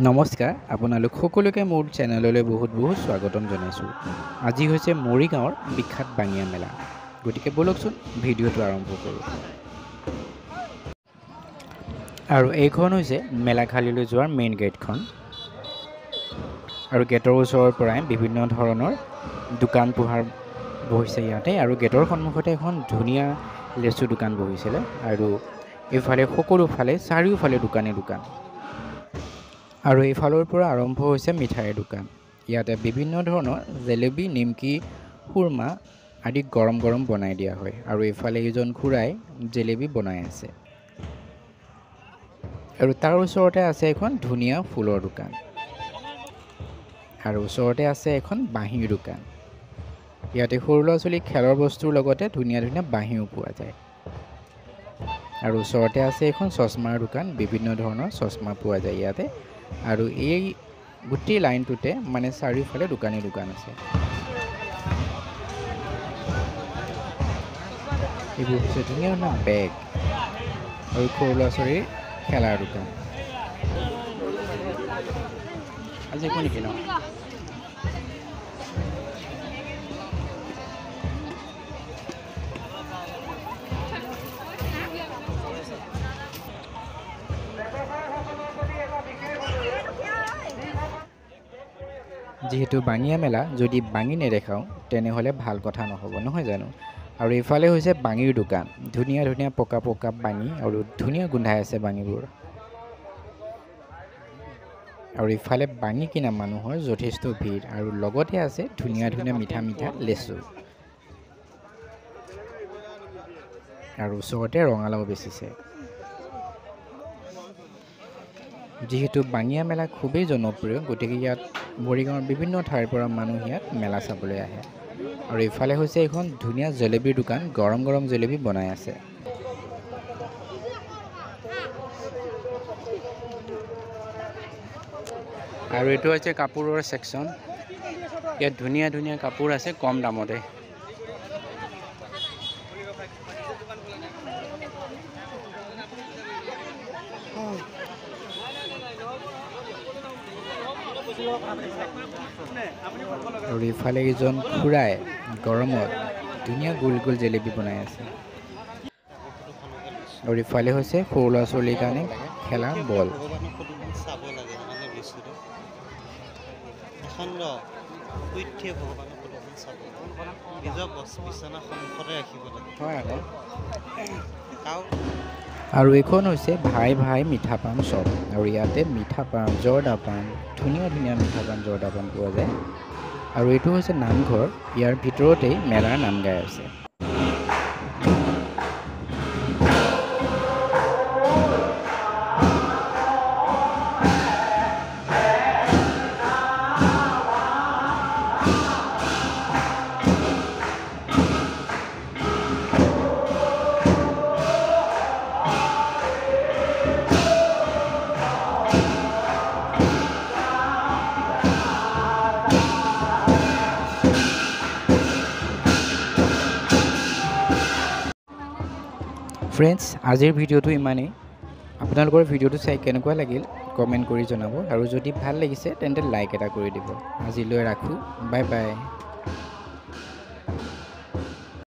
নমস্কাৰ, আপোনালোক সকলোকে মোৰ চেনেললৈ বহুত বহুত স্বাগতম জনাইছোঁ। আজি হৈছে মৰিগাঁৱৰ বিখ্যাত বাঙিয়া মেলা, গতিকে ব'লকচোন ভিডিঅ'টো আৰম্ভ কৰোঁ। আৰু এইখন হৈছে মেলাখালীলৈ যোৱাৰ মেইন গেটখন। আৰু গেটৰ ওচৰৰ পৰাই বিভিন্ন ধৰণৰ দোকান পোহাৰ বহিছে ইয়াতে। আৰু গেটৰ সন্মুখতে এখন ধুনীয়া লেচু দোকান বহিছিলে। আৰু এইফালে সকলোফালে চাৰিওফালে দোকানে দোকান। আৰু এইফালৰ পৰা আৰম্ভ হৈছে মিঠাইৰ দোকান। ইয়াতে বিভিন্ন ধৰণৰ জেলেবি, নিমকি, খুৰমা আদি গৰম গৰম বনাই দিয়া হয়। আৰু এইফালে এইজন খুৰাই জেলেবি বনাই আছে। আৰু তাৰ ওচৰতে আছে এখন ধুনীয়া ফুলৰ দোকান। আৰু ওচৰতে আছে এখন বাঁহীৰ দোকান। ইয়াতে সৰু ল'ৰা ছোৱালীৰ খেলৰ বস্তুৰ লগতে ধুনীয়া ধুনীয়া বাঁহীও পোৱা যায়। আৰু ওচৰতে আছে এখন চশমাৰ দোকান, বিভিন্ন ধৰণৰ চশমা পোৱা যায় ইয়াতে। আৰু এই গোটেই লাইনটোতে মানে চাৰিওফালে দোকানেই দোকান আছে। এইবোৰ হৈছে ধুনীয়া ধুনীয়া বেগ আৰু সৰু ল'ৰা ছোৱালীৰ খেলাৰ দোকান। আজি একো নেকি ন? যিহেতু বাঙিয়া মেলা, যদি বাঙি নেদেখাওঁ তেনেহ'লে ভাল কথা নহ'ব, নহয় জানো? আৰু এইফালে হৈছে বাঙিৰ দোকান, ধুনীয়া ধুনীয়া পকা পকা বাঙি আৰু ধুনীয়া গোন্ধাই আছে বাঙিবোৰ। আৰু ইফালে বাঙি কিনা মানুহৰ যথেষ্ট ভিৰ। আৰু লগতে আছে ধুনীয়া ধুনীয়া মিঠা মিঠা লেচু। আৰু ওচৰতে ৰঙালাও বেচিছে। যিহেতু বাঙিয়া মেলা খুবেই জনপ্ৰিয়, গতিকে ইয়াত মৰিগাঁৱৰ বিভিন্ন ঠাইৰ পৰা মানুহ ইয়াত মেলা চাবলৈ আহে। আৰু ইফালে হৈছে এখন ধুনীয়া জেলেবিৰ দোকান, গৰম গৰম জেলেবি বনাই আছে। আৰু এইটো হৈছে কাপোৰৰ ছেকশ্যন। ইয়াত ধুনীয়া ধুনীয়া কাপোৰ আছে কম দামতে। আৰু ইফালে এজন খুৰাই গৰমত ধুনীয়া গোল গোল জেলেবি বনাই আছে। আৰু ইফালে হৈছে সৰু ল'ৰা ছোৱালীৰ কাৰণে খেলা বল। আৰু এইখন হৈছে ভাই ভাই মিঠা পান শ্বপ। আৰু ইয়াতে মিঠা পান, জৰ্দা পান, ধুনীয়া ধুনীয়া মিঠা পান, জৰ্দা পান পোৱা যায়। আৰু এইটো হৈছে নামঘৰ, ইয়াৰ ভিতৰতেই মেলাৰ নাম গাই আছে। ফ্ৰেণ্ডছ, আজিৰ ভিডিঅ'টো ইমানেই। আপোনালোকৰ ভিডিঅ'টো চাই কেনেকুৱা লাগিল কমেণ্ট কৰি জনাব। আৰু যদি ভাল লাগিছে তেন্তে লাইক এটা কৰি দিব। আজিলৈ ৰাখোঁ, বাই বাই।